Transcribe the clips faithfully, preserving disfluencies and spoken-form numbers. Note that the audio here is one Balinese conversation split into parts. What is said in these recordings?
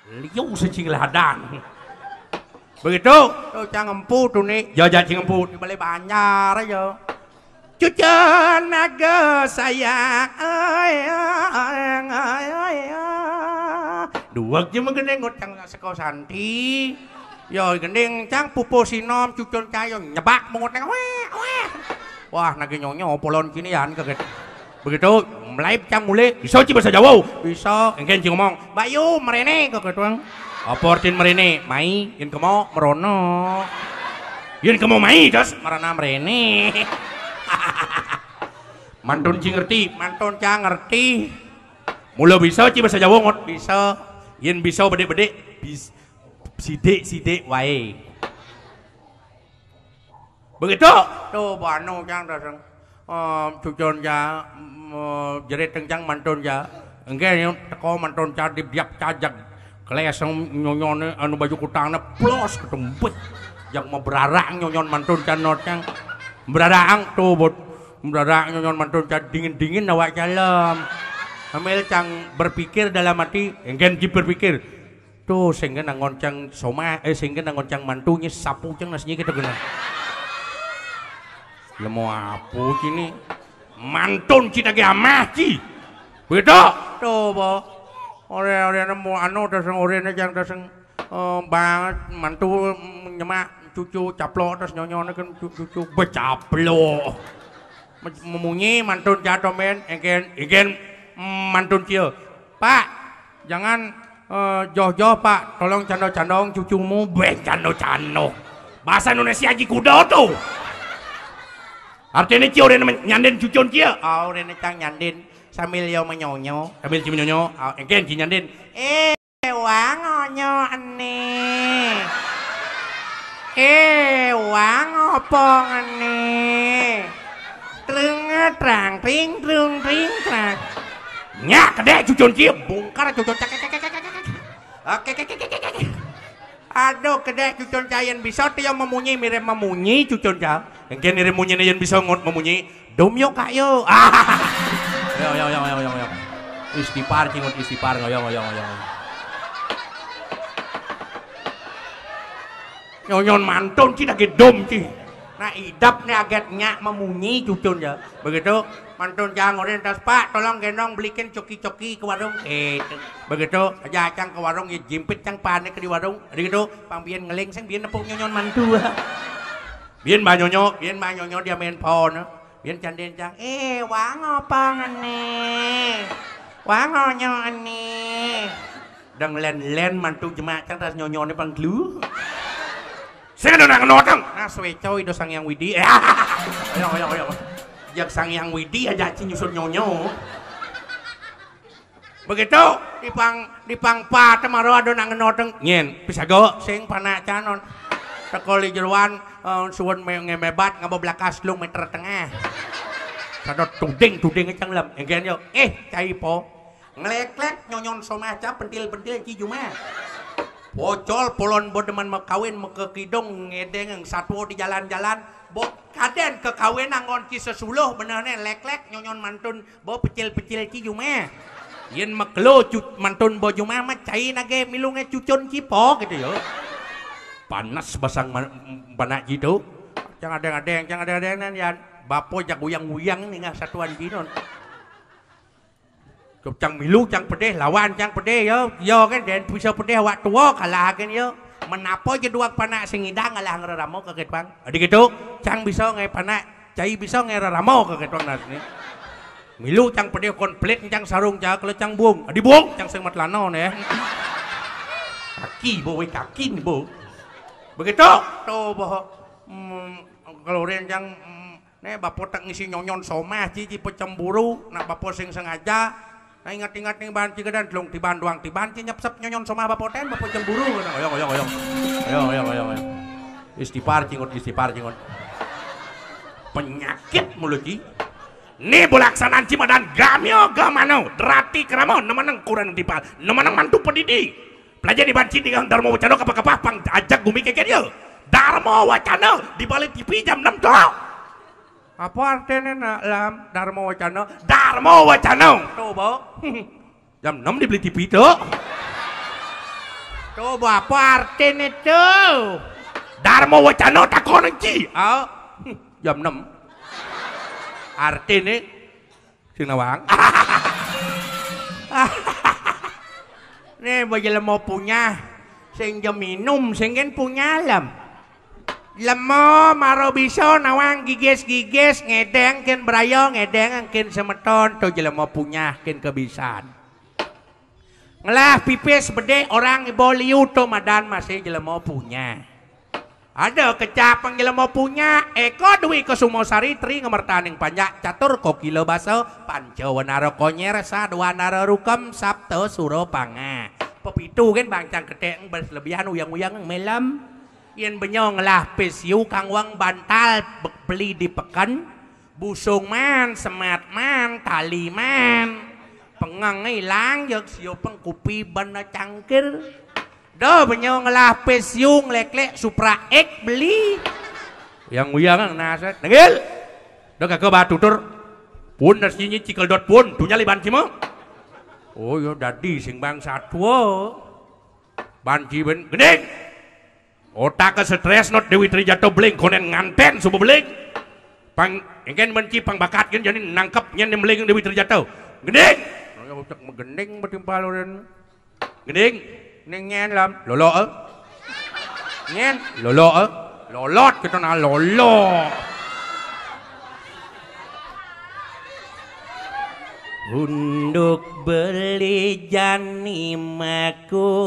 Liu sing ladang. Begitu. Tuh, cang empu tuh nih. Ya, ya, cing empu. Di balai banjar aja. Cucun naga sayang. Ai, ai, ai, ai, ai. Dua aja menggendeng cang seko santi. Ya, gending cang pupu sinom cucun cayo nyebak mungut neng. Weh, weh. Wah, nagi nyonyo polon kini yan kaget. Begitu, mulai cang mulai. Bisa ci bahasa Jawa? Bisa. Engken ci ngomong, "Mbak Yu, merene," kaget tuang. Apa artin merene? Mai, yen kemo merono. Yen kemo mai, terus merana merene. Mantun ci ngerti, mantun cang ngerti. Mula bisa ci bahasa Jawa ngot? Bisa. Yen bisa bedik-bedik, bis, sidik-sidik wae. Begitu. Tuh, banu cang daseng. Em, cucun ca, em, jerit kencang mantun ca. Engke yang teko mantun ca di biak cajak. Keleseng nyonyone anu baju kutangnya plos ketempet. Yang mau berarak nyonyon mantun ca not cang. Berarak tuh, bot. Berarak nyonyon mantun ca dingin-dingin awak calem. Sambil cang berpikir dalam hati, engken ji berpikir. Tuh, sehingga nangon cang somah, eh, sehingga nangon cang mantu nye sapu cang nasnya gitu kena. Lemo apa kini? Mantun ci dage amah ci. Begitu. Tuh, bo. Ore, ore nemu anu daseng ore ne cang daseng, eh, banget mantu nyemak cucu caplok terus nyonyone kan cu-, cucu becaplok. Me-, memunyi mantun ca tomben, engken, engken, mm, mantun cia. "Pak, jangan, eh, joh-joh, Pak. Tolong cando-candong cucumu." Beh, cando-cando. Bahasa Indonesia aji kuda tuh. Artinya cia udah nyanden cucun cia. Oh, udah cang nyanden. Sambil yo menyonyo. Sambil ci menyonyo. Oh, engken ci nyanden. Eh. Ewang onyo ene. Ewang opo ngene. Trung, trang, tring, trung, tring, trang. Nyak kedek cucun cie, bongkar cucun cak, cak, cak, cak, cak, cak. Oke, cak, cak, cak, cak, cak. Aduh, kedek cucun ca yen bisa tiang memunyi, mirip memunyi cucun ca. Engken mirip munyi yen bisa ngot memunyi. Dom yo, Kak, yo. Ah. Yo, yo, yo, yo, yo, yo. Istighfar, cingut istighfar, ngoyong, ngoyong, ngoyong. Nyonyon mantun ci dagi dom ci. Nah, idap ne aget nyak memunyi cucun ya. Begitu, mantun cang ngorin tas, "Pak, tolong gendong belikin coki-coki ke warung." Eh, begitu, aja cang ke warung, ya jimpit cang panik di warung. Begitu, pang bien ngeling sing bien nepuk nyonyon mantu. Bien ba nyonyo, bien ba nyonyo dia main phone. Bien canden cang, "Eh, wang apa ngene? Wang onyo ene?" Dang len-len mantu jemak cang tas nyonyone pang gelu. Sing ada nak notang. Nah, sweco ido Sang Hyang Widi. Eh, ayo, ayo, ayo. Jak Sang Hyang Widi aja ci nyusun nyonyo. Begitu, di pang, di pang pat maro ada nak ngenoteng. Nyen, pisago, sing panak canon. Teko li jeroan, eh, suwun me-, ngemebat ngabo blakas telung meter tengah. Sadot tuding, tuding cang lem. Engken yo. Eh, cai po. Ngleklek nyonyon somah ca pentil-pentil ci jumah. Pocol polon bo demen mekawin mekekidung ngedeng satwo di jalan-jalan. Bo kaden kekawin anggon ci sesuluh benehne leklek nyonyon mantun. Bo pecil-pecil ci jumah. Yen makelo cu-, mantun bo jumah mah cai nage milunge cucun cipo gitu yo. Panas basang ma-, panak jitu. Cang adeng-adeng, cang adeng-adeng nan yan. Bapo jak uyang-uyang ningah satuan jinon. Cang milu, cang pedih, lawan cang pedih yo. Yo kan, den bisa pedih awak tua kalah kan yo. Menapo je dua panak sing idang ngalah ngereramo kaget bang. Adi gitu, cang bisa ngai panak. Cai bisa ngereramo kaget wang nas ni. Milu cang pedih kon pelit cang sarung cang kele cang bung. Adi bung cang sing matlano ne. Kaki bo we kaki ni bo. Begitu. Tuh bo. Hmm, kalau ren cang, hmm, ne bapo tak ngisi nyonyon somah ci, ci pecemburu, nak bapo sing sengaja. Nah, ingat-ingat nih, bahan ci gedan, telung tiban, duang tiban, ci nyepsep nyonyon somah bapoten, bapo cemburu. Oyong, oyong, oyong. Oyong, oyong, oyong, oyong. Istighfar, cingut, istighfar, cingut. Penyakit mulut ci. Nih, bulaksanan ci madan gamyo gamano, derati keramo, nemeneng kuran tipa, nemeneng mantu pedidi. Pelajar di banci dengan Dharma Wacana, kapa-kapa, pang ajak gumi keke dia. Dharma Wacana, di balik T V jam enam tuh. Apa artinya nak lam Dharma Wacana? Dharma Wacana. Tuh, bo. Jam enam dibeli T V tuh. Tuh, apa artine tuh? Darma Wacana takon, Ci. Oh. Jam enam. Artine sing nawang. Nih, bocah lemo punyah. Sing ja minum, sing ken punyah lem. Lemo mara bisa nawang gigis-gigis, ngedeng ken braya, ngedeng ken semeton, to jelema punyah ken kebisan. Ngelah pipis bedik orang iba liu to madan masih jelema punyah. Ada kecap pang jelema punyah, Eka Dwi Kesuma Sari, Tri Ngemertaning Panjak, Catur Kokila Basa, Panca Wanara Konyer, Sadwanara Rukem, Sapta Sura Pangah. Pepitu kan bangcang ketek, bes lebihan uyang-uyang melem. Yen benya ngelah pis yu kang wang bantal be-, beli di peken, busung man, semat man, tali man. Pengeng ilang, jeg sio pengkupi bana cangkir. Dah benya ngelah pis yu nglek-lek Supra X beli. Uyang-uyang naset. Nenggil. Dah kagak batu tur. Pun das nyinyi cikel dot pun. Tunya liban cima. Oh, ya dadi sing bang satwa. Banci ben gending. Otak ke stres not Dewi Trijato beling konen nganten subuh beling. Pang engken menci pang bakat gen jani nangkep nyen beling Dewi Trijato. Gending. Oh, ya ucak megending betimpal urin. Gending. Ning nyen lam. Lolo, eh. Nyen. Lolo, eh. Lolot kita na lolo. Unduk beli jani makurenan.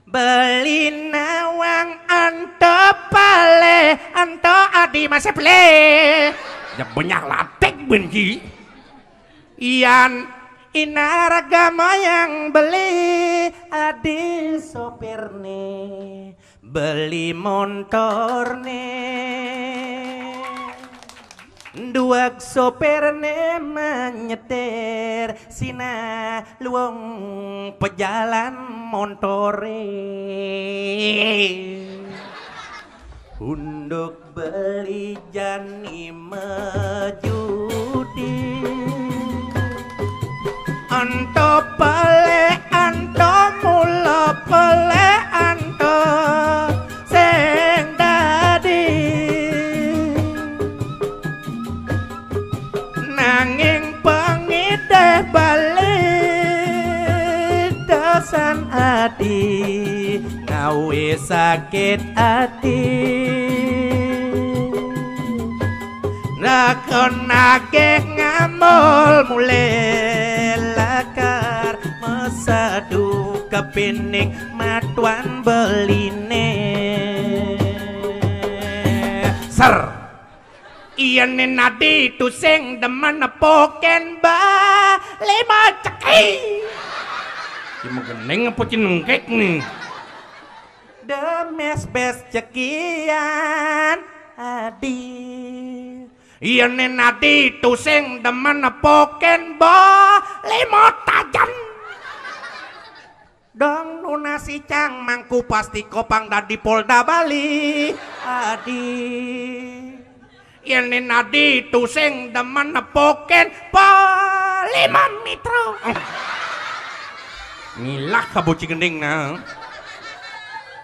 Beli nawang anto pale, anto adi masih pele. Ya banyak latik benci. Ian inaragama yang beli adi sopirne. Beli montorne. Duag sopirne menyetir sina luwung pejalan montore. Unduk beli jani mejudi. Anto pele, anto mula pele, anto sing dadi. Nanging pangidih bali dosan adi ngawe sakit ati. Lakon akeh ngamul mulih lakar mesadu kepining matuan beline. Ser. Iyene nadi tusing demen poken ba lima ceki. Ki megening apa cinengkek nih? Demes bes cekian adi. Iyene nadi tusing demen poken ba lima tajen. Dong nunas icang mangku pasti kopang dadi Polda Bali. Adi. Yen nadi tusing demen nepoken Polima Mitra. Milah ka bocah gending nah.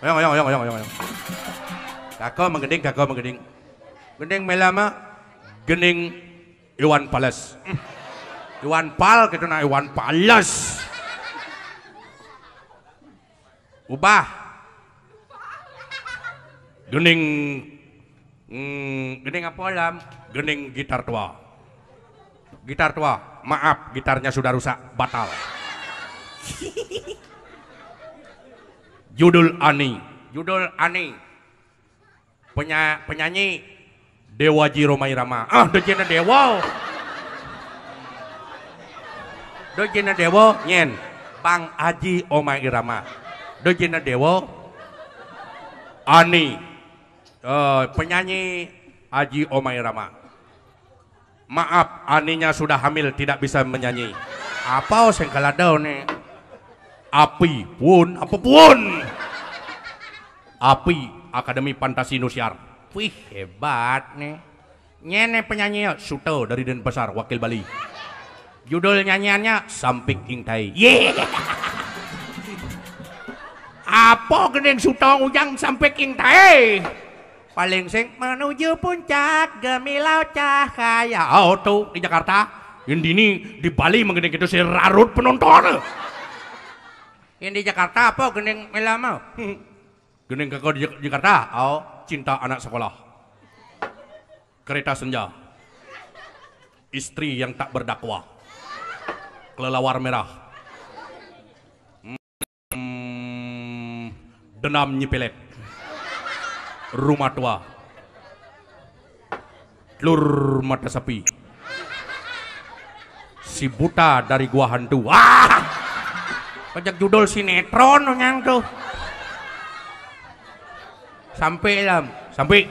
Oyong, oyong, oyong, oyong, oyong, oyong. Kako menggending, kako menggending. Gending melama, gending Iwan Pales. Iwan Pal gitu nah, Iwan Pales. Ubah. Gending, mm, gending apa lam? Gending gitar tua. Gitar tua, maaf, gitarnya sudah rusak, batal. Judul Ani. Judul Ani. Penya-, penyanyi Dewa Ji Rhoma Irama. Ah, dejena Dewa. Dejena Dewa, nyen. Bang Aji Rhoma Irama. Dejena Dewa. Ani. Eh, penyanyi Aji Rhoma Irama. Maaf, Aninya sudah hamil, tidak bisa menyanyi. Apa sing kalada nih? Api pun, apa pun? Api, Akademi Fantasi Indosiar. Wih, hebat nih. Nyene penyanyi ya, Suto dari Denpasar, wakil Bali. Judul nyanyiannya Sampik Ing Tae. Ye. Apa gending sutong ujang Sampik Ing Tae? Paling sing menuju puncak gemilau cahaya. Oh, tuh di Jakarta. Yang dini di Bali menggending itu si rarut penonton. Yang di Jakarta apa gending melama? Gending keko di Jak- Jakarta. Oh, cinta anak sekolah. Kereta senja. Istri yang tak berdakwah. Kelelawar merah. Hmm, dendam nyipelet. Rumah tua. Telur mata sapi. Si buta dari gua hantu. Ah! Pajak judul sinetron nyang tuh. Sampai lam, sampai.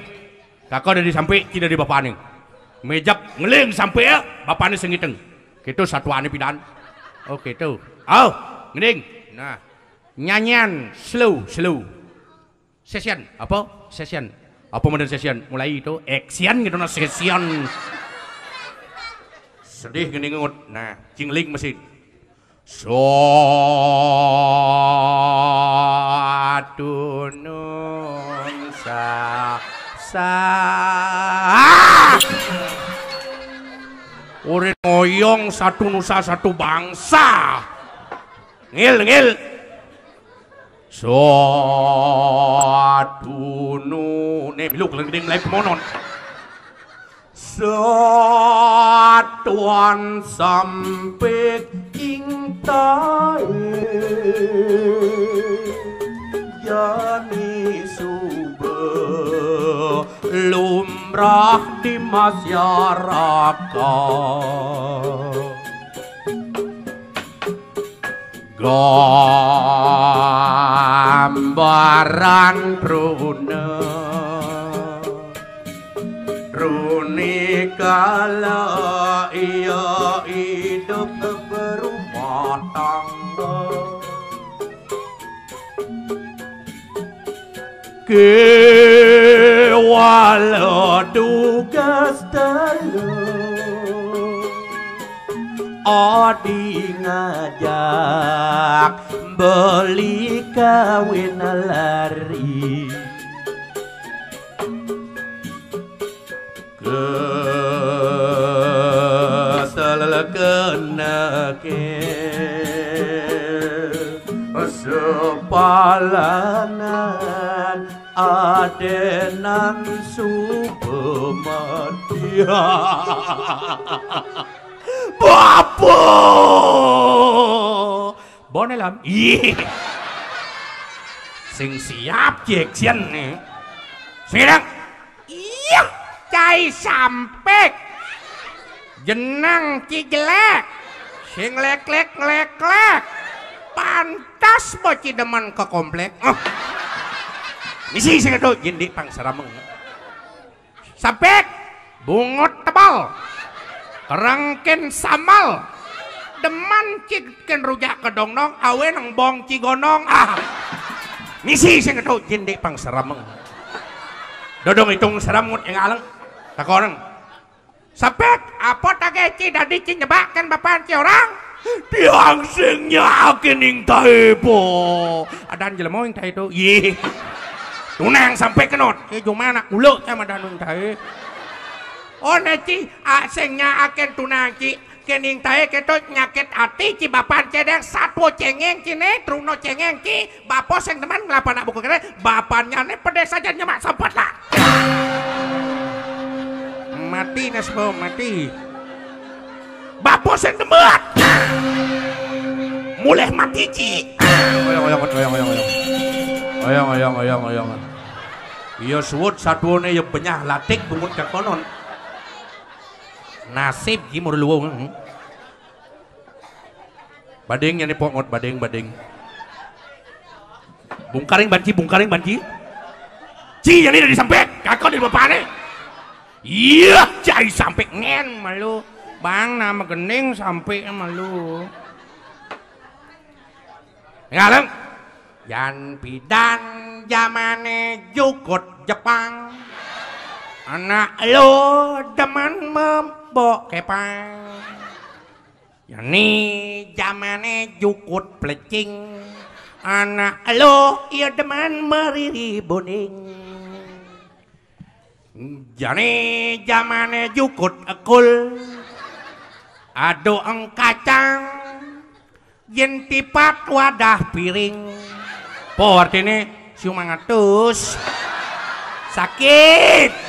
Kakak dari sampai, tidak di bapak nih. Mejak ngeling sampai ya, bapak nih sengiteng. Gitu satuannya pidan. Oh gitu. Oh, ngeling. Nah, nyanyian slow, slow. Session, apa? Session. Apa modern session? Mulai itu action gitu nah session. Sedih gini ngut. Nah, cingling mesin. Satu nun sa sa. Urin ngoyong satu nusa satu bangsa. Ngil ngil. Satu nu ne biluk lagi mulai pemonon. Satuan sampik ing tae. Jani suba lumrah di masyarakat. Gambaran truna Runi kala ia hidup berumah tangga. Kewala dugas telu adi ngajak beli kawin lari. Kesel kenake sepalangan adenan suba mati. Bapa! Bone lam. Ih. Sing siap cek sian nih. Sing dang. Iya, cai sampik. Jenang ci jelek. Sing lek-lek lek-lek. Pantas bo ci demen ke komplek. Oh. Misi sing itu jindi pang serameng. Sampik, bungut tebal. Kerengkin sambal. Demen ci ken rujak kedongnong, awe nang bong ci gondong. Ah. Misi sing itu jindi pang serameng. Dodong itung seramut yang aleng. Takoneng. Sampik, apa tage ci dadi ci nyebaken bapan ci orang? Tiang sing nyakin ing tae po. Adan jelema ing tae to. Ye. Tunang sampik kenot. Ke jumana ulo sama danung tae. Oh, ne ci, ah, sing nyakin tunang ci. Kening tae keto nyakit ati ci bapan cedek satwa cengeng cine truno cengeng ci bapo sing teman ngelapan abu kekere bapannya ne pedes saja nyemak sempet lah. Mati nasbo mati. Bapo sing teman mulai mati ci. Oyong oyong oyong oyong oyong. Oyong oyong oyong oyong. Iya suwut satwane ya benyah latik bungut kekonon. Nasib ki mur luwung. Bading nyane pok ngot bading bading. Bungkaring banci bungkaring banci. Ci nyane dari sampek kakon dari bapane. Iya, cai sampek ngen malu. Bang nama gending sampek malu. Ngaleng. Yan pidan jamane jukut Jepang. Anak lo demen mabok kepang. Jani jamane jukut plecing, anak lo iya demen meriri boning. Jani jamane jukut ekul, ado engkacang, yen tipat wadah piring. Po artine siu mangatus. Sakit.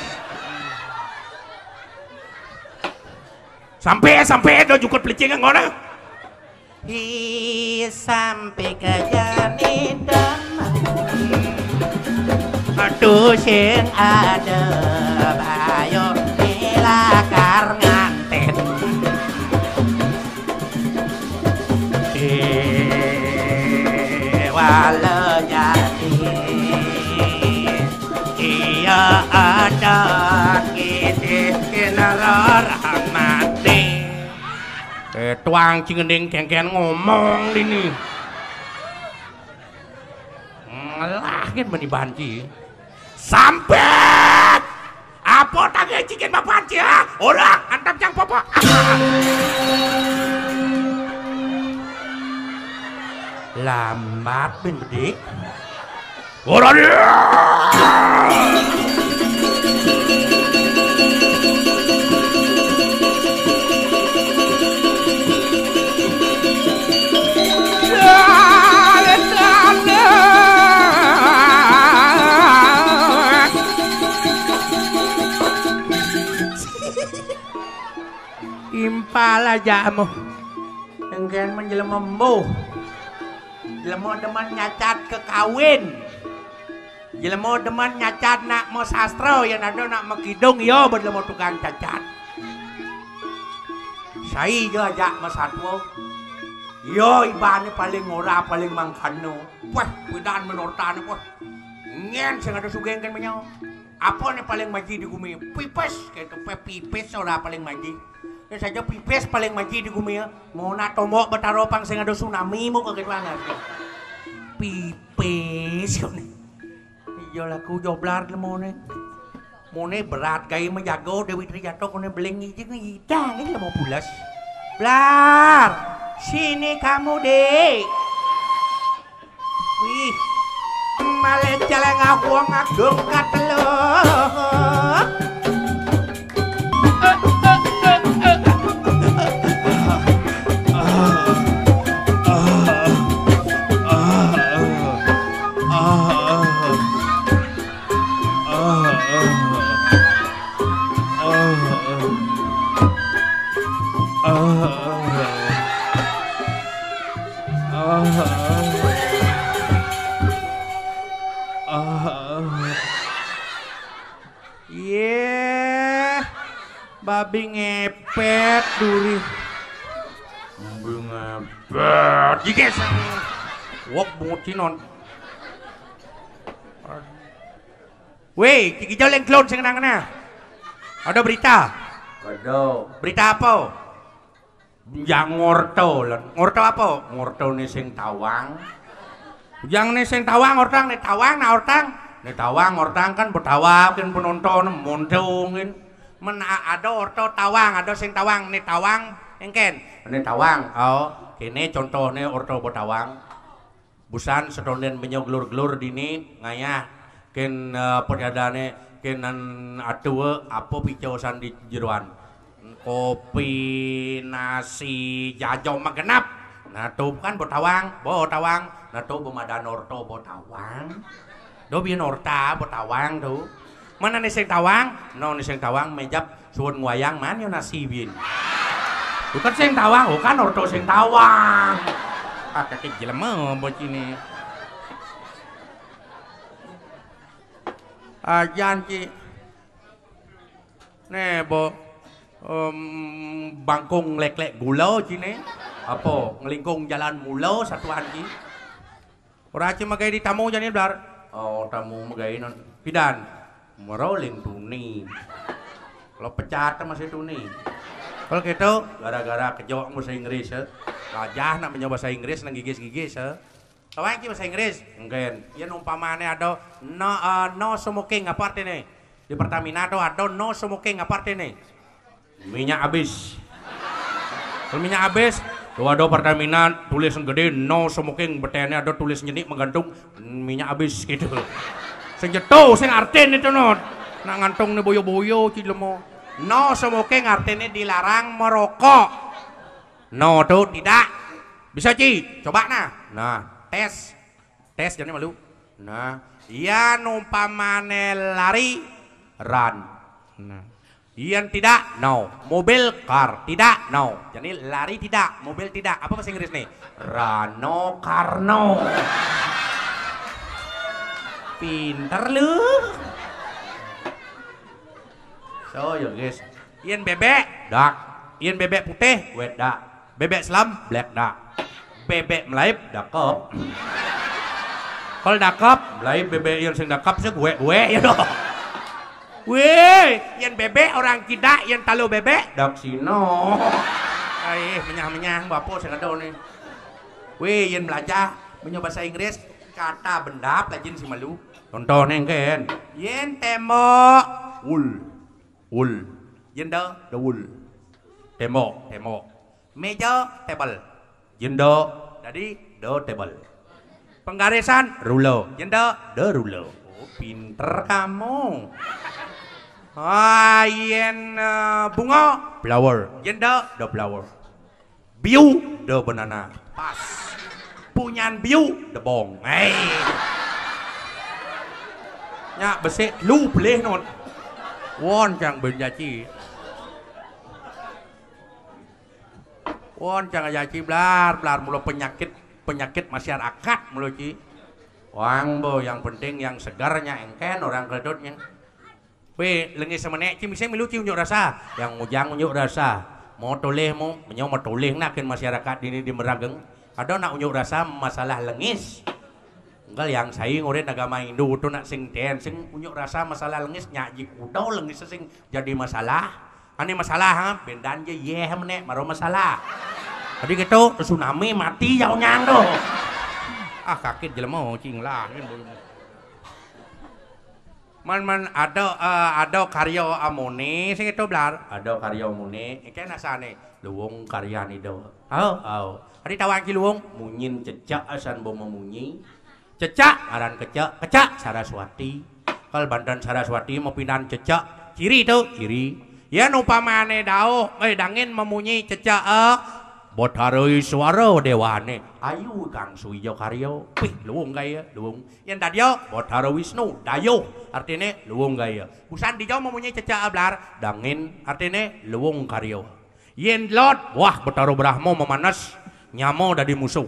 Sampai, sampai do jukut pelicing ngono. Hi sampai ke jani demen. Aduh sing ada bayo dilakar nganten. Eh, wala jadi. Iya ada kini kena rahmati. Eh, tuang cingending kengken ngomong dini. Ngelah kan meni banci. Sampet! Apa tangi cikin bapanci, ha? Ora, antap jang popo. Lambat bin bedik. Ora dia. Impal aja mo. Engken menjelema embuh. Jelema demen nyacat kekawin. Jelema demen nyacat nak mesastra, yen ada nak mekidung, ya, ba jelema tukang cacat. Sai ja ajak mesatwa. Ya, ibane paling ora, paling mangkana. Wah, wedan menortane, wah. Nyen sing ada sugih engken menya. Apa ne paling maji di gumi? Pipis, keto pe pipis ora paling maji. Ya saja pipis paling maji di gumi ya. Mau nak tombok Betara pang sing ada tsunami mau kaget banget. Pipis kau ni. Iya laku joblar lemone. Mone berat gawe menjaga Dewi Trijato kone beling ijik ni idang ini mau pulas. Blar, sini kamu, Dek. Wih, malih celeng wong agung katelu. Yeh, babi ngepet duri. Babi ngepet. Jikis. Wok bungut cinon. Weh, cik ijau leng klon sing nang kena. Ada berita? Ada. Berita apa? Yang ngorto, Len. Ngorto apa? Ngorto ni sing tawang. Yang ni sing tawang, ortang, ni tawang, na ortang. Ni tawang, ortang kan betawa, kan penonton, montongin. Men a-, ada orto tawang, ada sing tawang, ni tawang, engken. Ni tawang, oh, kene contohnya orto betawang. Busan setonden menyo gelur-gelur dini ngayah ken, eh, apa diadane ken nan atua apa pica usan di jeroan. Kopi, nasi, jajo magenap. Nah, tu kan botawang, botawang. Nah, tu bemadan orto botawang. Do bien orta botawang tu. Mana ni sing tawang? No ni sing tawang mejap suun wayang man yo nasi bin. Bukan sing tawang, bukan orto sing tawang. Ah, kaki jelema bocine. Ajan ci. Ne bo, em, bangkung lek-lek gula cine. Apa ngelingkung jalan mula satuan ci. Ora aci megai di tamu jani, Blar. Oh, tamu megai non. Pidan? Meroling tuni. Kalau pecat masih tuni. Kalau gitu, gara-gara kejawab bahasa Inggris, ya. Gajah nak menjawab bahasa Inggris nang gigis-gigis, ya. Tahu aja bahasa Inggris? Mungkin. Ya, umpamane ada no, eh, no smoking, apa artinya? Di Pertamina tuh ada no smoking, apa artinya? Minyak habis. Kalau minyak habis, tuh ada Pertamina tulis gedé no smoking, beténé ada tulis nyenik menggantung, minyak habis gitu. Sing jeto sing artin itu, Not. Nak ngantung nih boyo-boyo, Ci, lemo. No smoking artinya dilarang merokok. No tuh tidak. Bisa, Ci, coba nah. Nah, tes. Tes, jadi malu. Nah, yén umpamané lari, run. Nah. Yén tidak, no. Mobil, car, tidak, no. Jadi lari tidak, mobil tidak. Apa bahasa Inggris nih? Rano Karno. Pinter lu. So, ya, guys. Yén bébék, dak. Yén bébék putih, white, dak. Bébék selam, black, dak. Bébék melaib, dakep. Kalau dakep, melaib bébék yén sing dakep sih gue-gue ya, dong. Wéh, yén bébék orang kidak, yén talu bébék, dak sino. Ai, menyah-menyah, bapo sing ada nih. Wéh, yén belajar, menyok bahasa Inggris, kata bendap, lajin si malu. Contoh nih, kan. Yén tembok, wool. Wool. Yén da, da wool. Tembok, tembok. Méja, table. Yén da, dadi, da table. Penggarisan, ruler. Yén da, da ruler. Oh, pinter kamu. Ah, yén, eh, bunga, flower. Yén da, da flower. Biu, da banana. Pas. Punyan biu, da bong. Hei. Nyak besik, lu pelih, Not. Won, cang benjaci. Won, cang jaci, blar, blar, mula penyakit, penyakit masyarakat mula, Ci. Wang, bo, yang penting yang segarnya engken orang keledotnya. Wéh, lengis semenek, Ci, misi milu, Ci, unjuk rasa. Yang ngujang unjuk rasa. Mau toleh mu, menyau mau toleh nak kin masyarakat dini di Merageng. Ada nak unjuk rasa masalah lengis. Enggal yang sai ngurin agama Hindu tu nak sing ten, sing unjuk rasa masalah lengis nyak ji kudo lengis sing jadi masalah. Ane masalah, ha? Bendan je yeh menek, maro masalah. Tadi gitu, tsunami mati jauh nyang tu. Ah, kakit jelema, cing lah. Man, man, ada, eh, ada karya amone sing itu, blar. Ada karya amone. Iki nasane luwung karyan Ida. Au, au. Adi tawang ki luwung, munyin cecak asan bo memunyi. Cecak ngaran kecak, kecak Saraswati. Kal banten Saraswati mapindan cecak. Ciri tu, ciri. Yén upamane dauh, eh, dangin memunyi cecak, eh, Betara Iswara Dewane. Ayu kang suija karya. Pih, luwung gaya, luwung. Yén dadia, Betara Wisnu, dayuh, artine luwung gaya. Busan dija memunyi cecak ablar, dangin, artine luwung karya. Yén lot, wah, Betara Brahma memanes, nyama dadi musuh.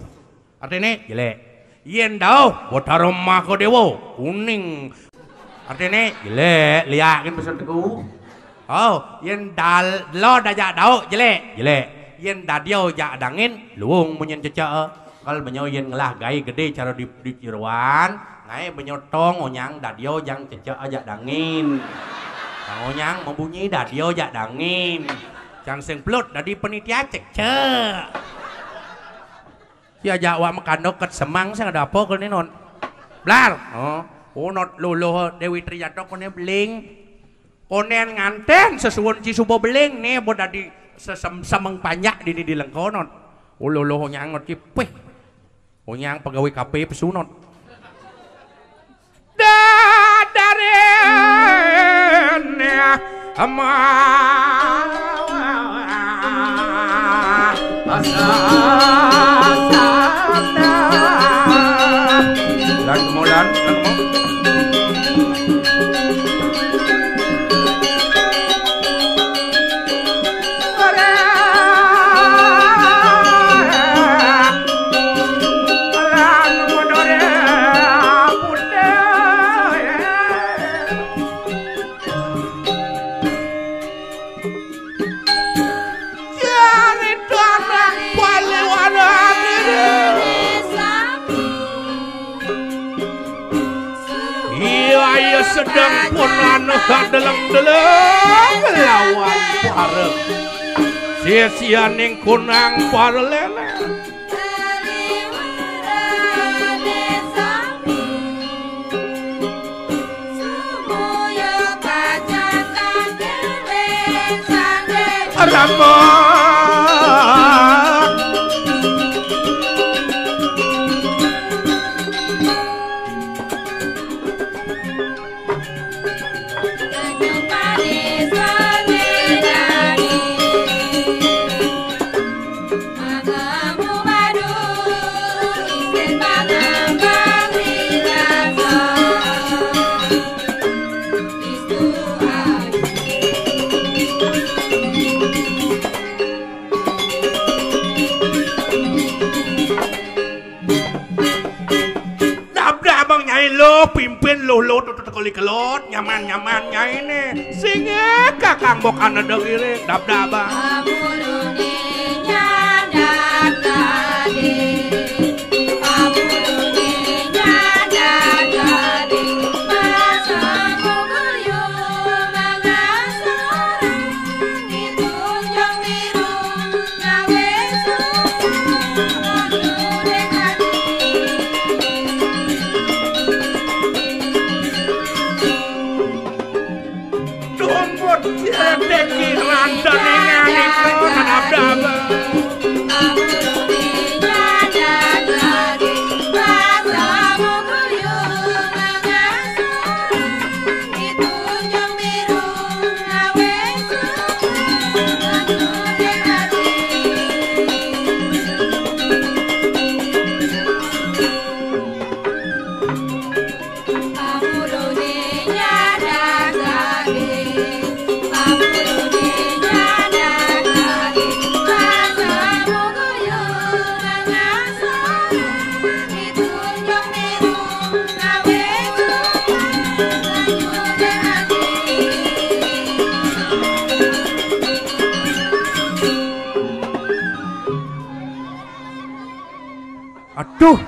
Artine jelek. Yén dauh, Betara Makadewa, kuning. Artine jelek, liak kan pesen teku. Oh, yén dal, lot ajak dauh, jelek, jelek. Yén dadia jak dangin, luwung munyin cecak. Kal menyo yén ngelah gai gede cara di, di jeroan, ngai menyo tong onyang dadia jang cecak ajak dangin. Tong onyang membunyi dadia jak dangin. Cang sing pelut dadi penitia cecak. Si ajak awak makandok ket semang sing ada apa kene, Not? Blar. Oh, oh, Not, loloh Dewi Trijanto kene beling. Konen nganten sesuwun ci suba beling ne bo dadi sesem-, semeng panjak dini di lengko, Not. Ulo-ulo onyang, Not, ki peh. Onyang pegawai K P P pesu, Not. Dadaren ama. Lan kemulan, lan kemu- Iya, iya, sedeng pun anuh deleng-deleng lawan para sisianing kunang para lele. Rama. Dabda abang nyai lo, pimpin lo, lo, tu, tu, tu, kuli kelot, nyaman, nyaman, nyai ne. Singe kakang bok ana dong iring, dabda abang. Dumput, ya, deki, randa, nengani, kau, nadab-daba. Aduh.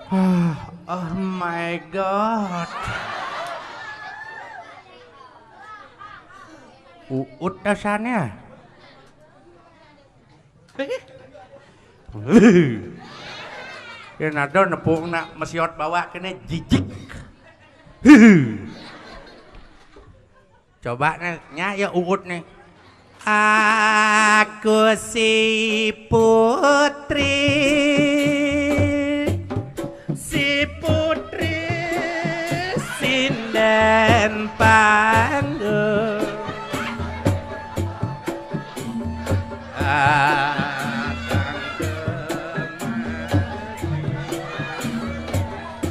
Ah, oh my God. Uut dasarnya. Ya nado nepung nak mesiot bawa kene jijik. Coba nih, nya ya uut nih. Aku si putri, si putri sinden panggung. Datang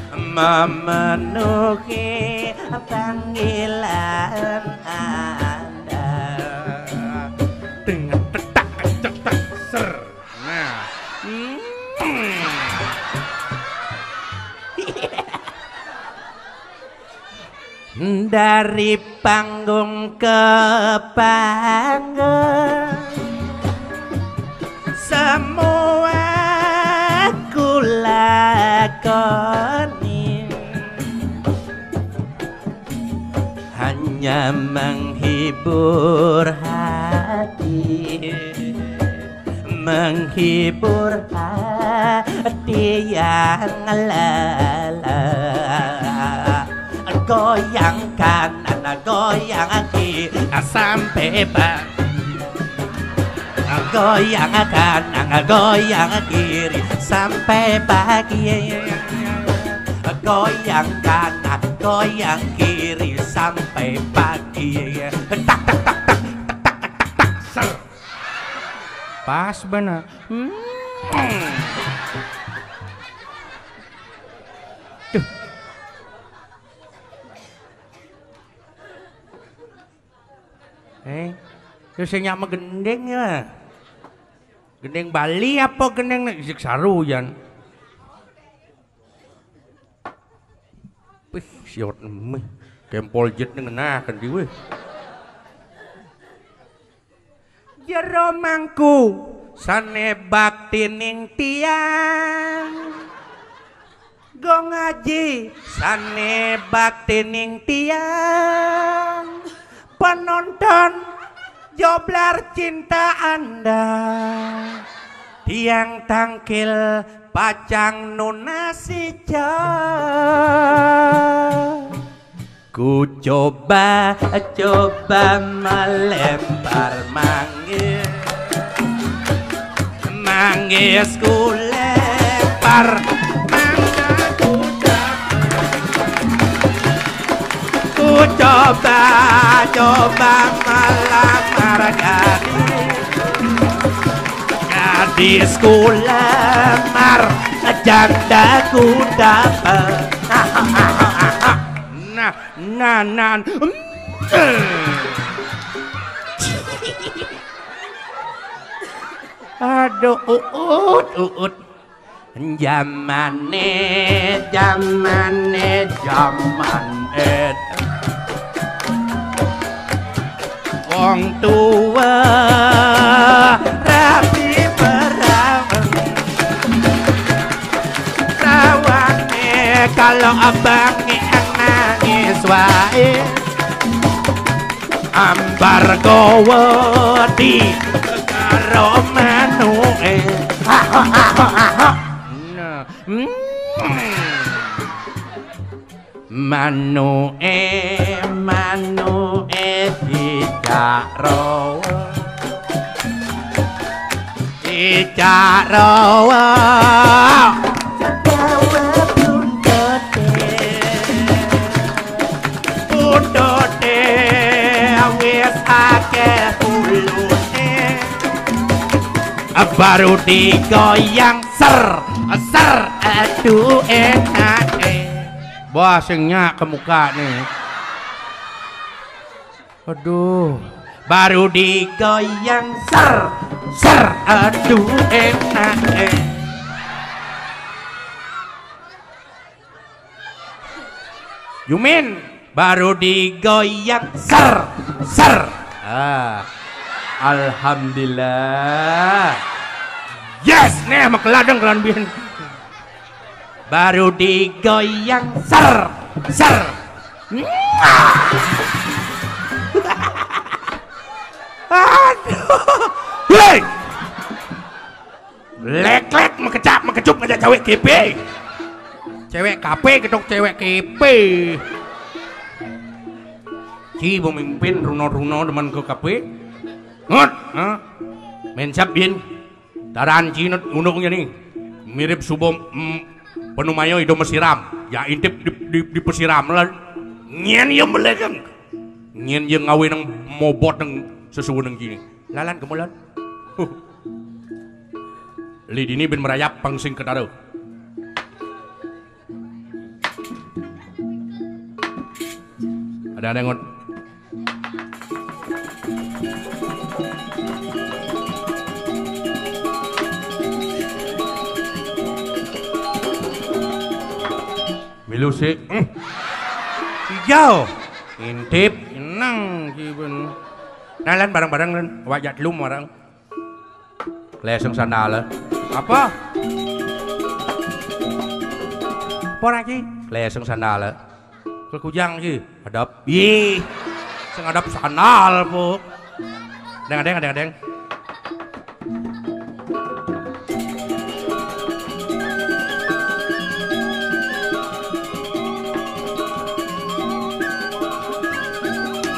kemari memenuhi panggilan Anda. Dengan tetak, tetak, ser. Nah. Hmm. Dari panggung ke panggung, semua ku lakoni, hanya menghibur hati, menghibur hati yang lelah. Goyang kanan, goyang kiri, sampai pagi. Goyang kanan, goyang kiri, sampai pagi. Goyang kanan, goyang kiri, sampai pagi. Tak, tak, tak, tak, tak, tak, tak, tak, ser. Pas bener. Hmm. Duh. Eh, terus saya nyak gending ya. Gending Bali apa gending nek isik saru, Jan? Wih, siot meh. Kempol jet ning ngenaken di weh. Jero mangku sane bakti ning tiang. Gong Aji sane bakti ning tiang. Penonton joblar cinta Anda. Tiang tangkil pacang nunasi, Cak. Ku coba, coba melempar manggis. Manggis ku lempar, mangga ku coba. Ku coba, coba melamar gadis. Di sekolah mar jandaku dapat. Nah, nah, nah. Aduh, uut, uut. Jamane, jamane, jaman et. Wong tua rapi perawan. Rawane kalau abange nangis wae. Ambar kowe di karo manuke. Nah. Hmm. Manuke, manuke dicak rawa. Dicak rawa. Sedawa buntute. Buntute wis akeh ulune. Baru digoyang ser, ser, aduh enake. Wah, sing nyak ke muka nih. Aduh. Baru digoyang ser, ser, aduh enake. Yumin, baru digoyang ser, ser. Ah. Alhamdulillah. Yes, nih sama keladang kelan biyen. Baru digoyang ser, ser. Aduh. Hei. Leklek mekecak mekecup ngajak cewek K P. Cewek K P ketok cewek K P. Ci pemimpin runo-runo demen ke K P. Ngot, ha? Mensap bin. Taran cinut unduknya nih. Mirip subo, mm, penumayo ido mesiram. Ya intip di, di, di pesiram lah. Nyen ya melegang. Nyen ya ngawe nang mobot nang sesuwun nang kini. Lalan kemulan. Huh. Lidini bin merayap pangsing ketara. Ada ada ngot. Milu sik. Hmm. Hijau. Intip, nang kiben. Nah, lan bareng-bareng lan. Wajak lu marang. Kleseng sandale. Apa? Apa lagi? Kleseng sandale. Kekujang sih. Hadap. Ih. Sing hadap sandal, Bu. Deng, deng, deng, deng.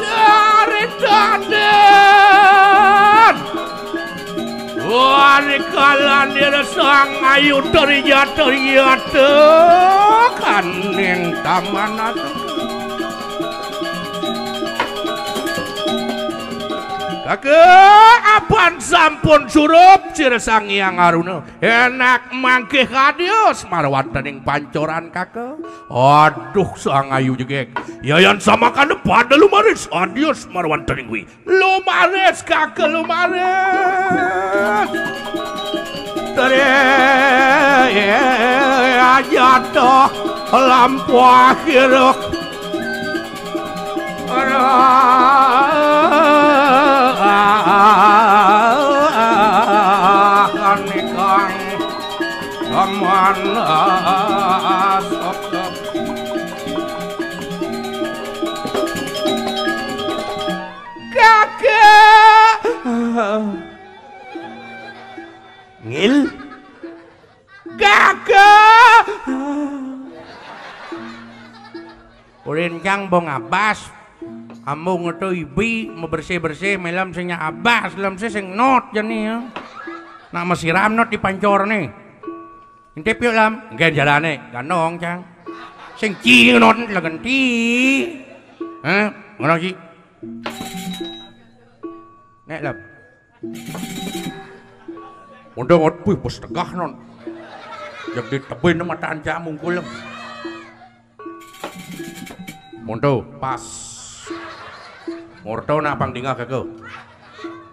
Dari Daden. Wani kalandir sang ayu terjata-jata kaning taman atu. Kake apan sampun surup sira Sang Hyang Aruna. Enak mangke hadius marwantening pancoran kake. Aduh, sang ayu jegeg. Yayan samakana pada lumaris hadius marwantening wi. Lumaris, kake, lumaris. Teri aja toh lampu akhir. Kanikang kaman asok. Kakek. Ngil. Kakek. Urin cang bong abas. Ambo ngeto ibi, mau bersih-bersih, melam sing abas, lam sing not jani ya. Nak mesiram not di pancor nih. Intip yuk lam, gen jarane, ganong cang. Sing ci not lah genti. Hah? Ngono ci. Nek lam. Udah ngot, wih, bos tegah non. Yang ditebin mata anca mungkul. Monto, pas. Morto na pang dingah keko.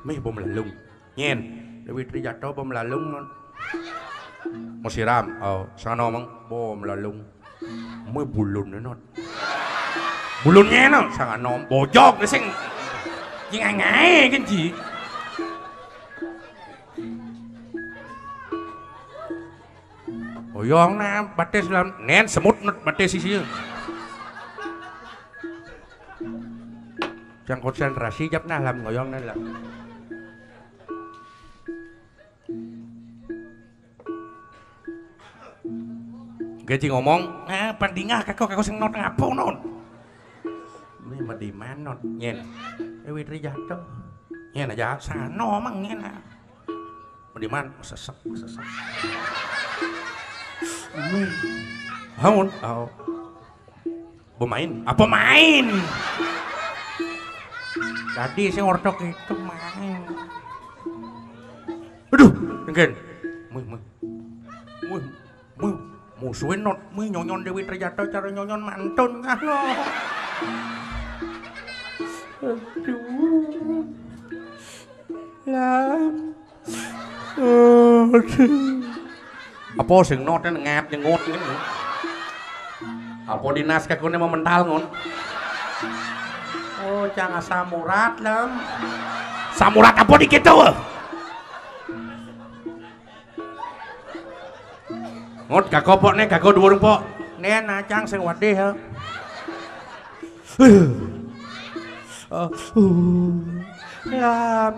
Mih bom lelung. Nyen. Dewi Trijato bom lelung non. Masiram. Oh, sana mang bom lelung. Mih bulun non. Bulun nyen non. Sanga nom. Bojok sing. Jing angai kan ji. Oyong na batis lam nen semut nut batis isi. Yang konsentrasi jap nah lam ngoyong na lam. Gaji ngomong, ah, pandingah kako kako sing not ngapo not. Ini madiman not nyen. Ewi Trijato. Nyen aja sano mang nyen. Budiman, sesek, sesek. Bangun, oh. Bermain, apa main? Tadi si ortok itu main. Aduh, engken. Muih, muih. Muih, muih. Musuhin not, muih nyonyon Dewi Trijato cara nyonyon mantun kah lo. Aduh. Lah. Aduh. Apa sing noten ngat nyengut ngene? Apa dinas kakune mau mental ngon? Oh, jangan samurat lem. Samurat apa dikit tuh? Ngot kakopok ne kakok dua rumpok. Ne nacang sing wadih ha. Lam.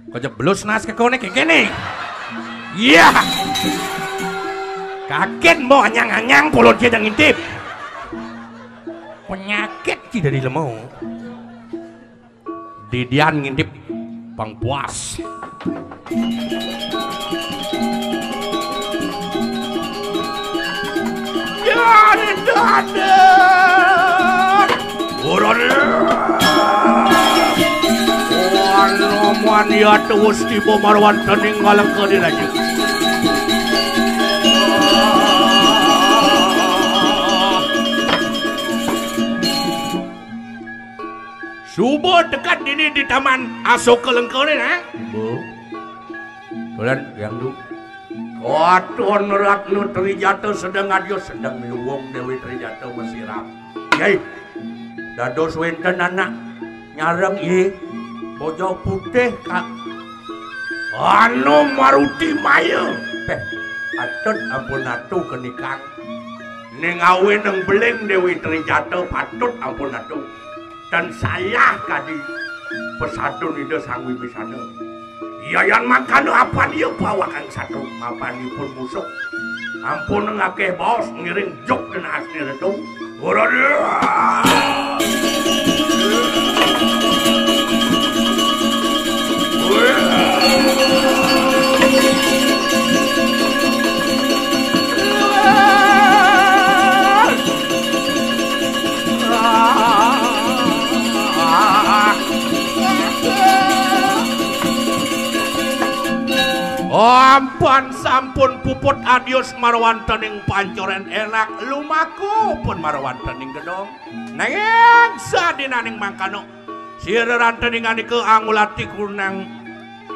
Kejeblos nas ke konek kayak gini. Iya. Kaget mau anyang-anyang pulon dia ngintip. Penyakit sih dari lemau. Didian ngintip pang puas. Ora. Wan romuan ya tuwus tiba marwan tening ngalengka diraja. Suba tekad dini di Taman Asoka Lengkore, nah. Bu. Tulen, Yang Du. Katon Ratna Trijata sedeng adya sedeng luwung Dewi Trijata masiram. Yai. Dados wenten anak nyareng, yé. Bojog putih, Kak. Anu maruti maya. Péh, patut ampun atu kenikang. Ning awinang beling Dewi Trijata patut ampun atu. Tan salah kadi pesadun Ida Sang Wibisana. Yayan mangkana apan iya pawakang satru mapan ipun musuh. Ampun ngakeh baos ngiring juk kena asli retu. Ora. Ampan sampun puput adius marwantening pancoren enak lumaku pun marwantening gedong. Nanging sadinaning mangkana sira rantening anika angulati kunang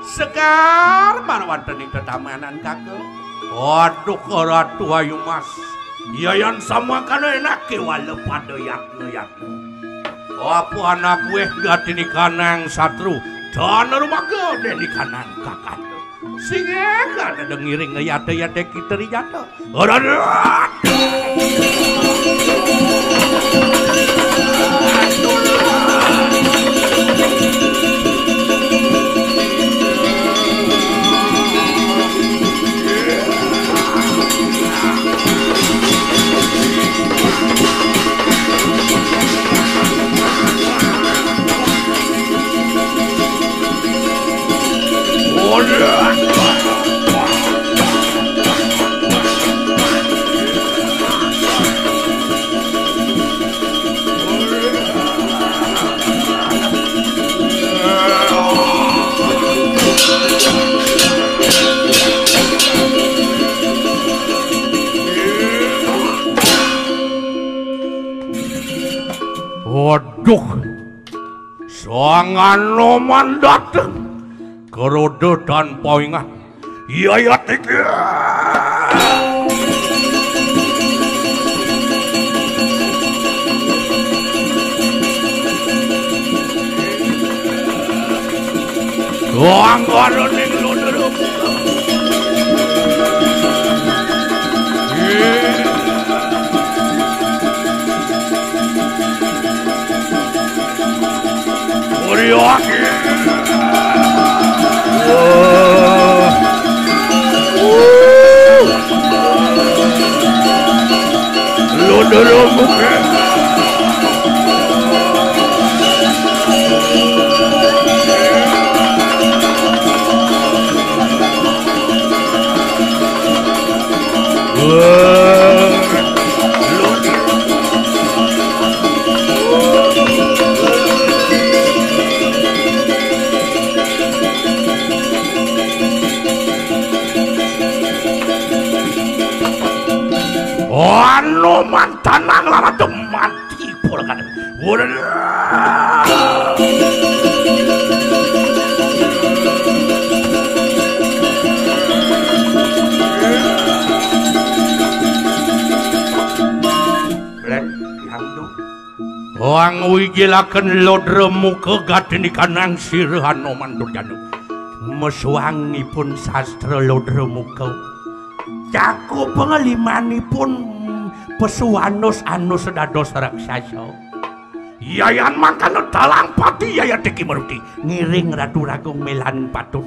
sekar marwantening tetamanan kaka. Aduh, Ratu Ayu Mas. Yayan samangkana enak kewala pada yatna-yatna. Apa anak weh gatini kanang satru, dana rumaga deni kanang kakanda. Singeh kana dengiring yata-yata kita rijata. Ora. Duh, Sang Anoman dateng, kerodo tanpa ingat. Yayat iki. Wong kono ning lho. Ori waki. Wah. Wuh. Londoro muke. Wah. Anoman tanang lara mati pura kadang. Wah. Lek, yang tu. Wang wigilaken lodra muka gatinikanang sira Hanoman Durjana. Mesuangipun sastra lodra muka. Cakup pangalimanipun pesu anus, anus dados raksasa. Yayan mangkana talang pati yayat iki maruti. Ngiring Ratu Ragung melaning patut.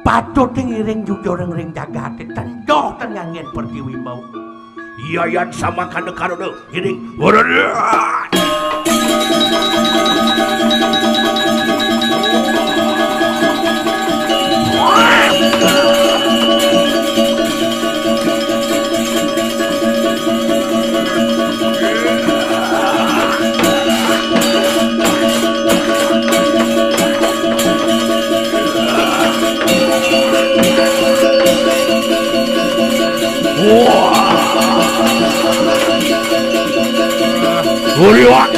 Patut ngiring jujur ring jagate. Tendoh ten nganggen pertiwi mau. Yayan samangkana karoda. Giring. Wah. Uriwak.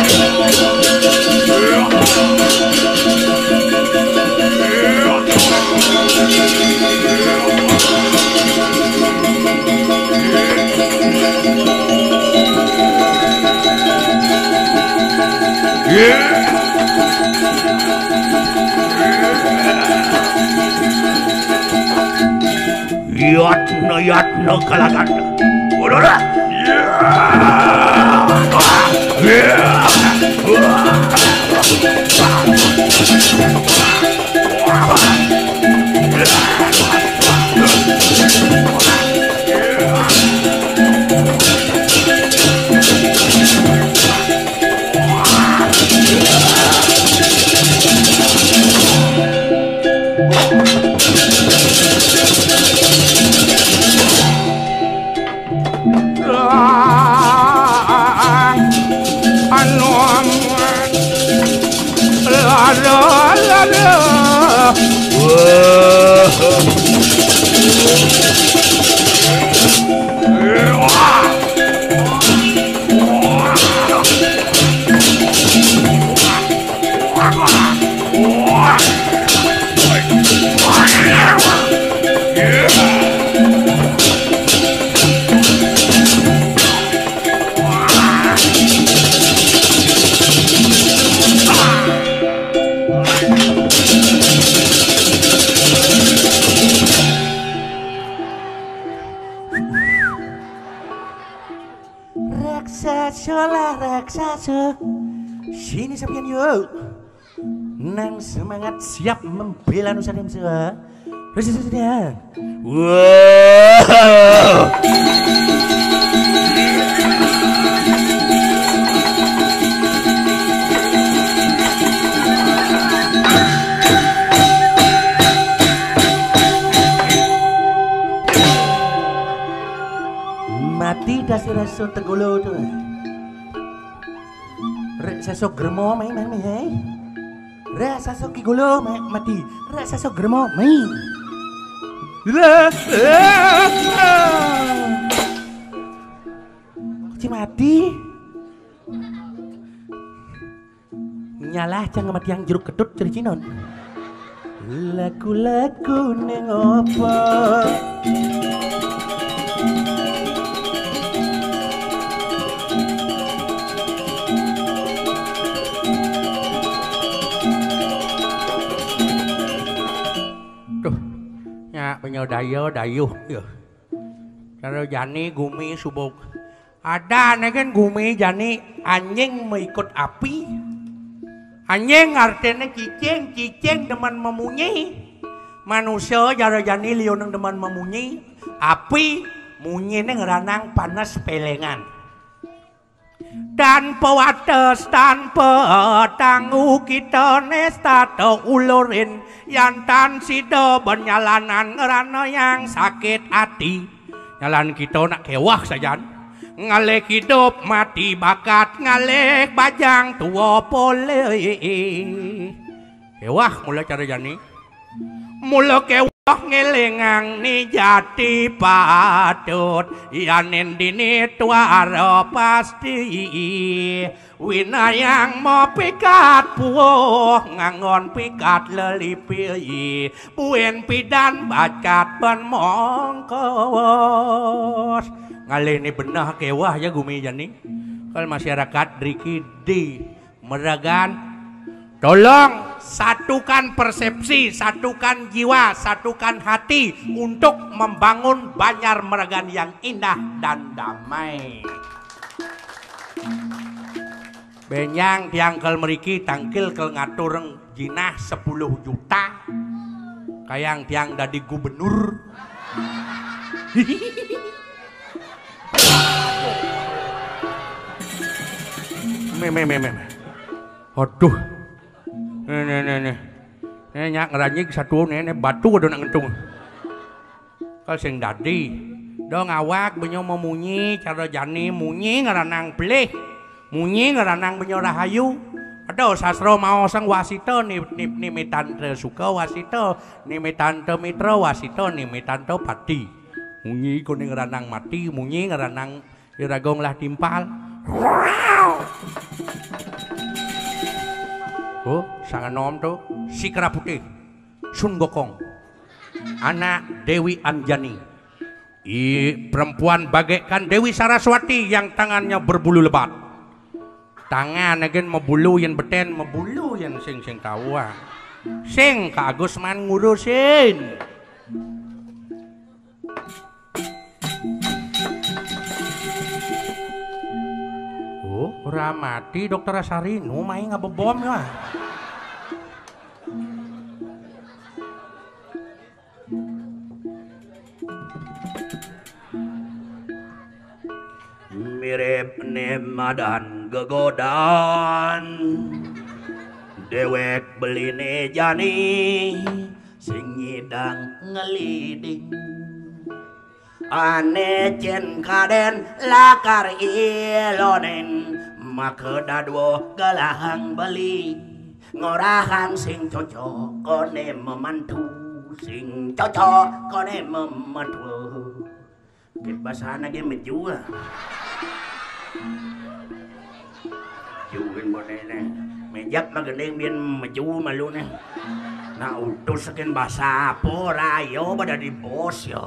Yatna, yatna kalagan. Udara. Raksasa lah raksasa. Sini sampeyan yuk. Nang semangat siap membela Nusa dan Bangsa. Raksasa sedang. Wow. Mati dasira sun tegulu tu. Rek sesok gremo mai mai mai. Rek sesok ki gulo mai mati. Rek sesok gremo mai. Rek. Ci mati. Nyalah cang matiang jeruk ketut ceri cinon. Laku-laku ning apa? Duh, nyak punya daya dayuh ya. Cara jani gumi subuk. Ada negen gumi jani anjing mengikut api. Anjing artinya cicing, cicing demen memunyi. Manusia jara jani liuneng demen memunyi. Api munyi neng ranang panas pelengan. Tanpa wates, tanpa tanggu kita nestata ulurin. Yan tan sida bernyalanan ngerana yang sakit hati. Nyalan kita nak kewah sajan. Ngalih hidup mati bakat, ngalih bajang tua polih. Kewah mula cara jani. Mula kewah ngelingang ni jati patut. Yanin dini tuara pasti. Winayang mapikat puuh, nganggon pikat lelipi. Buin pidan bacat ban mongkos. Ngalih ni benah kewah ya gumi jani. Kal masyarakat driki di Meregan. Tolong satukan persepsi, satukan jiwa, satukan hati untuk membangun Banjar Meregan yang indah dan damai. Benyang tiang kel meriki tangkil kel ngatur jinah sepuluh juta. Kayang tiang dadi gubernur. Me, me, me, me. Aduh. Nih, nih, nih, nih. Nih, nyak ngeranyik satu nih, nih batu ada nak ngentung. Kal sing dadi. Dong awak benyo memunyi cara jani munyi ngeranang pelih. Munyi ngeranang benyo rahayu. Ada sastra mau sang wasita ni, ni, ni mitanta suka wasita, ni mitanta mitra wasita, ni mitanta pati. Munyi kuning ngeranang mati, munyi ngeranang iraga ngelah timpal. Oh, sang enom tu, si Kera Putih, Sun Gokong, anak Dewi Anjani. I perempuan bagaikan Dewi Saraswati yang tangannya berbulu lebat. Tangan agen mebulu yen beten, mebulu yen sing, sing tawa. Sing Kak Agus man ngurusin. Oh, ora mati dokter Asari, nu mai ngabebom ya. Mirip ne madan gegodan. Dewek beline jani sing ngidang ngeliding. Ane cen kaden lakar ilonen, maka dadua galahang beli. Ngorahan sing cocok kone memantu, sing cocok kone memantu. Kit basana ge meju. Juin bonene. Mejak magending bin meju malu ne. Nah, utus saking basa apa raya pada di bos ya.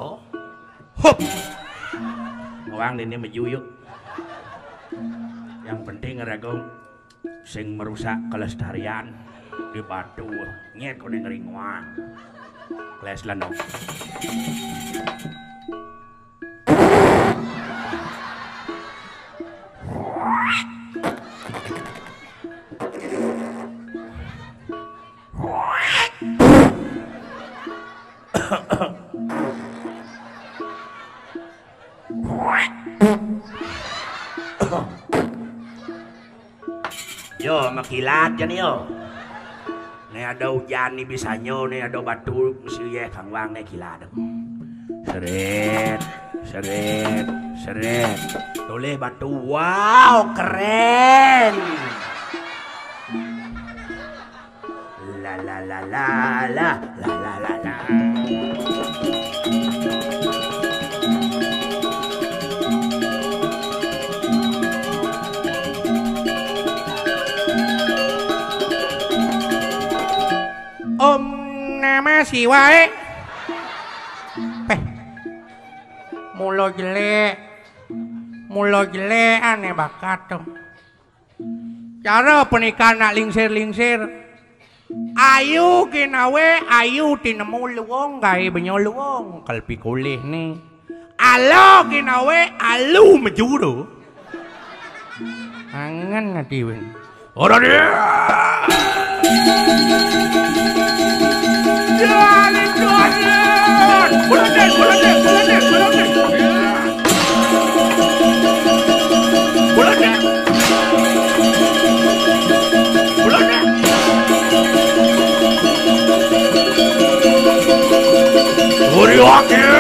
Hop. Ngawang dini meju yuk. Yang penting ragung sing merusak kelestarian di batu. Nyet kuning ringwang. Les lenong. Yo, makilat jani yo. Ne ada ujan ni bisanyo, ne ada batu mesti ye kangwang ne kilat. Seret, seret, seret. Toleh batu. Wow, keren. La la la la la la la la la. Nama si wae. Peh. Mula jelek. Mula jelek ane bakat to. Cara pernikahan nak lingsir-lingsir. Ayu ginawe, ayu tinemu luwung gae benyo luwung. Kalpi kulih ni. Ala ginawe, alu mejuru. Angen ngati wen. Ora dia. Jalan, jalan. Bulan dek, bulan dek, bulan dek, bulan dek. Bulan dek. Bulan dek. Ori wakil.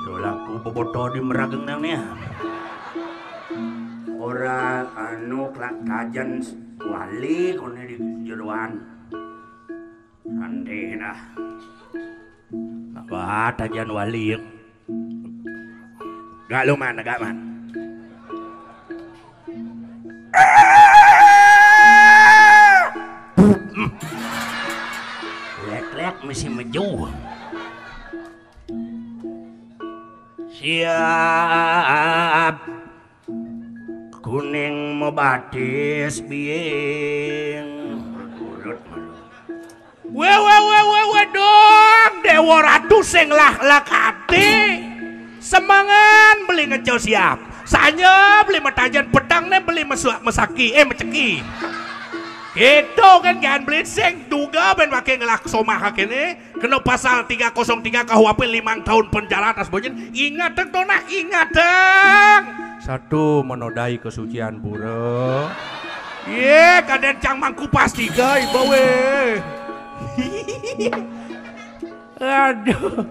Lolaku beboto di merageng nang nih. Ora anu kelak kajan wali kone di jeroan. Sandih nah. Apa tajan wali? Gak lu man, gak man. Lek-lek mesti meju. Siap. Kuning mebatis biing. Urut malu. Weh, weh, weh, weh, weh, dong. Dewa Ratu sing lah lekati. Semangan beli ngejo siap. Sanya beli metajen petang ne beli mesuak mesaki, eh, meceki. Gitu kan, jangan beli sing duga ben pakai ngelak somah kene. Kena pasal tiga kosong tiga K U H P limang tahun penjara atas bocin. Ingat deng, Tonah, ingat deng. Satu menodai kesucian pura. Ye, kaden cang mangkupas tiga iba weh. Aduh.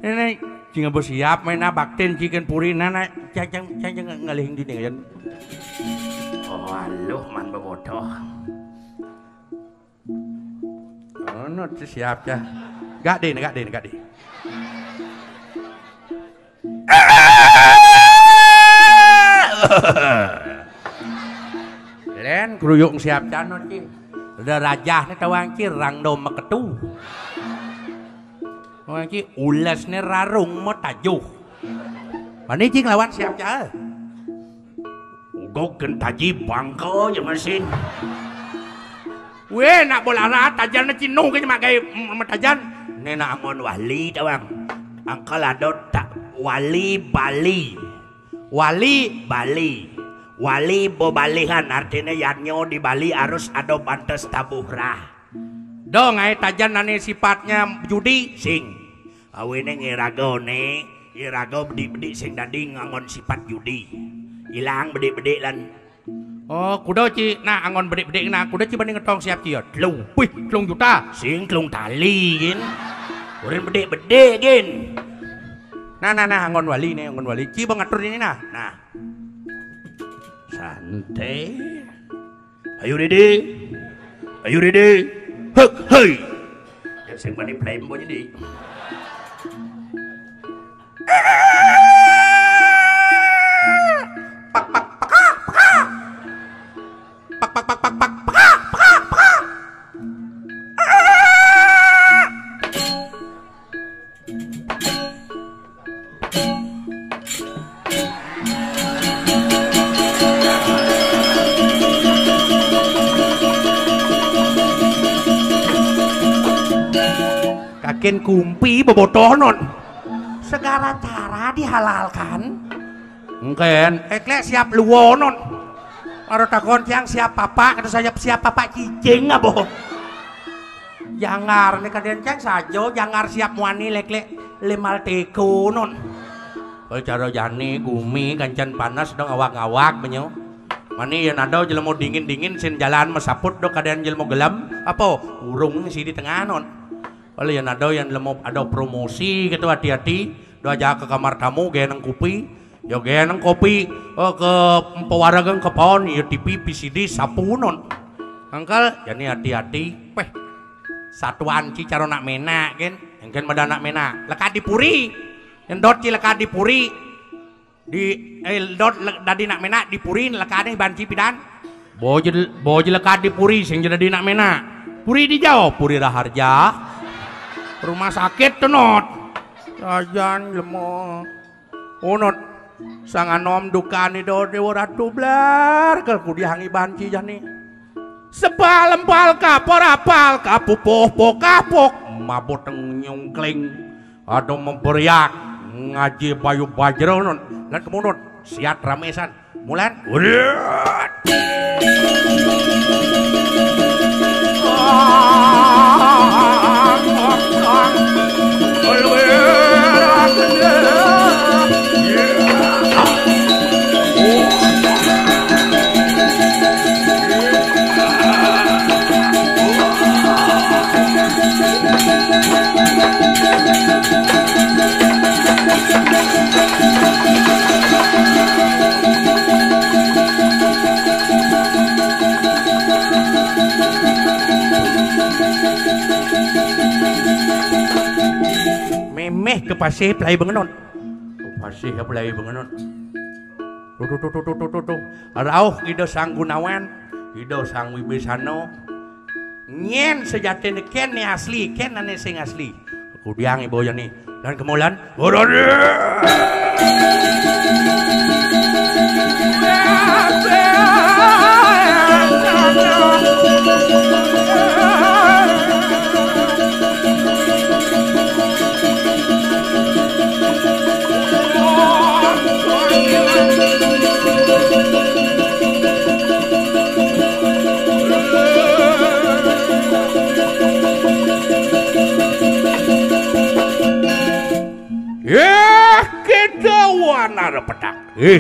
Ini cing bos siap main baktin ciken puri nana cacang cacang ngalih dini kan. Oh, aluh man bebodoh. Ono tu siap cah. Gak deh, gak deh, gak deh. Len keruyuk siap cano ci. Udah rajah ni tawang ci rang do meketu. Tawang ci ules ni rarung mo tajuh. Mani cing lawan siap cah. Ugok gentaji bangka je mesin. Weh, nak bola rat tajan na cinu ke mak gai metajan. Ni nak angon wali tawang. Angkal ada tak wali Bali. Wali Bali. Wali bebalihan artinya yanyo di Bali harus ada pantas tabuh rah. Dong ai tajan nane sifatnya judi sing. Awene ngeraga ne, ngeraga bedik-bedik sing dadi ngangon sifat judi. Ilang bedik-bedik lan. Oh, kuda ci, nah angon bedik-bedik nah, kuda ci banding ngetong siap ci ya. Telung, wih, telung juta. Sing telung tali gin. Urin bedik-bedik gin. Nah, nah, nah, angon wali nih, angon wali. Ci bang ngatur ini nah. Nah. Santai. Ayo dede. Ayo dede. Hek, hei. Sing bani play mo jadi. Pak pak pak pak pak pak pak pak pak pak pak pak pak. Kakin kumpi bebotoh non. Segala cara dihalalkan. Engken, eklek siap luonon. Aro takon tiang siap papak, kata saya siap papak cicing apa? Jangar ni kaden cang sajo, jangar siap muani leklek lemal teko non. Koi cara jani gumi kancan panas dong awak-awak menyo. Mani yén ada jelema dingin-dingin sing jalan masaput do kadén jelema gelem, apa urung sing di tengah non. Kalau yén ada yén jelema ada promosi gitu, hati-hati, do aja ke kamar tamu geneng kopi. Ya geneng kopi, eh, ke pewaregen ke paon, ya T V, V C D, sapu non. Angkal, jani hati-hati. Peh, satuan ci caro nak menak, gen. Engken mada nak menak. Lekad di puri. Yén dot ci lekad di puri. Di, eh, dot le-, dadi nak menak di puri, lekadné ban ci pidan. Boje, boje lekad di puri, sing dadi nak menak. Puri di jauh, Puri Raharja. Rumah sakit tuh, Not. Jajan lemah. Unut, sang anom dukané do Déwa Ratu blar, kel kudiang iban ci jani. Sepal empal kapor apal kapupuh pokapok, mabut nyungkling, ada memberiak, ngaji bayu bajra, Unut. Lan kemunut, siat ramesan. Mulan, urut. Méméh ka pasih pelai bengenut. Ka pasih pelai bengenut. Tuh, tuh, tuh, tuh, tuh, tuh, tuh, tuh. Rauh Ida Sang Gunawan, Ida Sang Wibisana. Nyén sejatiné kén né asli, kén ané sing asli. Kudiang ibu jani. Dan kemulan, Radén. Eh, kita wanar petang. Eh,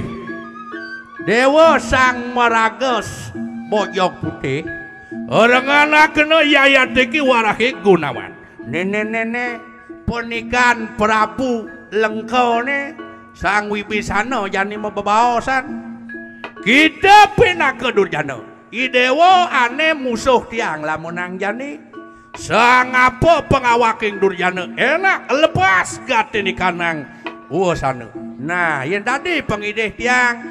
Déwa Sang Maraga s-, Bojog Putih, renganakena yayat iki warahi Gunawan. Néné-néné, penikan Prabu Lengkané, Sang Wibisana jani mabebaosan. Kita pinaka durjana. I Déwa ané musuh tiang lamunang jani. Sangapa pangawaking durjana? Enak lepas gati nikanang uwasana. Nah, yén dadi pangidih tiang,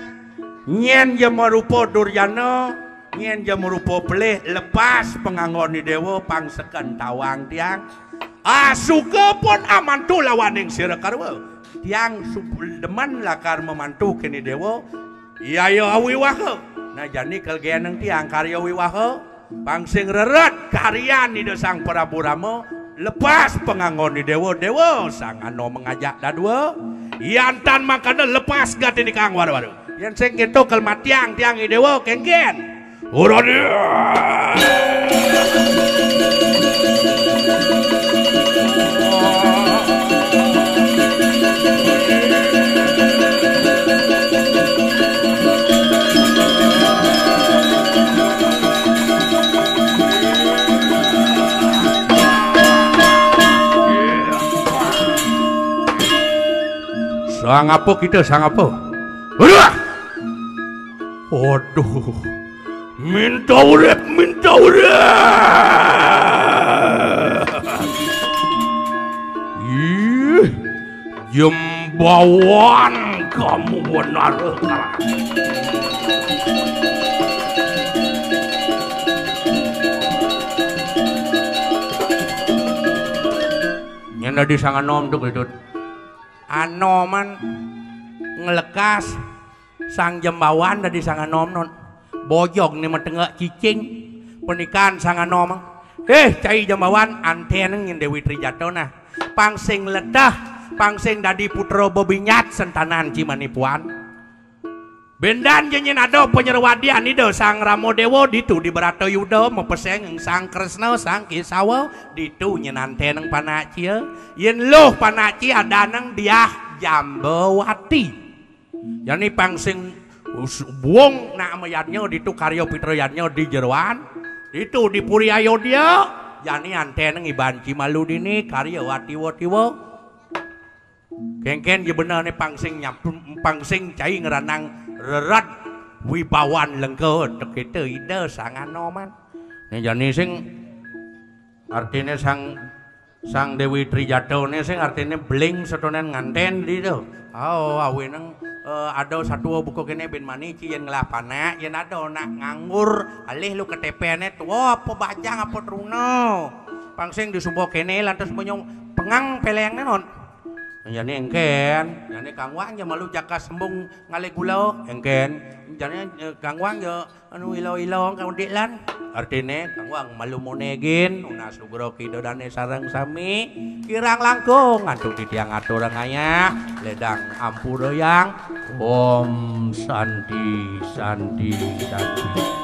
nyén ja marupa durjana, nyén ja marupa pelih, lepas panganggon i Déwa, pang seken tawang tiang. Asuka pun amantu lawaning sira karwa. Tiang sub-, demen lakar mamantu keni Déwa. Yaya wiwaha. Nah, jani kal geneng tiang karya wiwaha. Pang sing rered karyan Ida Sang Prabu Rama, lepas panganggon i Déwa, Déwa Sang Anom ngajak dadua. Yan tan mangkana lepas gati nikang wara-wara. Yén sing kéto kal matiang tiang i Déwa kénkén. Ora dia. Sangapa kita, sangapa? Aduh! Aduh. Minta urip, minta urip. Ih, Jembawan kamu benar. Nyén dadi Sang Anom to, Gedut. Anoman nglekas Sang Jembawan dadi Sang Anom, non. Bojog né matenggek cicing. Panikan Sang Anom. Eh, cai Jembawan, anten nyén Déwi Trijatha nah. Pang sing leteh, pang sing dadi putra bebinyat sentanan ci mani puan. Bendan ja nyén ada panyerwadian Ida Sang Rama Déwa ditu di Bratayuda mapeseng Sang Kresna, Sang Késawa, ditu nyén anten panak cia. Yén luh panak cia adanang Diah Jambawati. Jani pang sing Us-, buung nak mayadnya ditu karya pitrayannya di jeroan, ditu di puri Ayodya, jani anten ngibanci malu dini karya atiwa-tiwa. Kengken ya bener ne pangsing nyap-, pangsing cai ngeranang rerad wibawan lengka tekita Ida Sang Anoman. Ne jani sing artine sang Sang Dewi Trijatane sing artine bling setonan nganten di tu. Oh, awinang, eh, ada satua buka kene ben mani ci yen ngelah panak, yen ada nak nganggur, alih lu K T P-ne tua apa bajang apa truna. Pangsing di suba kene lantas menyong pengang peleng ne non. Jani engken, jani kangwang ja malu jaka sembung ngalih gula, engken. Jani, eh, kangwang ja anu ilo-ilo kang udik lan. Artine kangwang malu monegin, nunas lugra kida dane sareng sami. Kirang langkung antuk titiang aturang ayah, ledang ampura yang. Om Santi, Santi, Santi.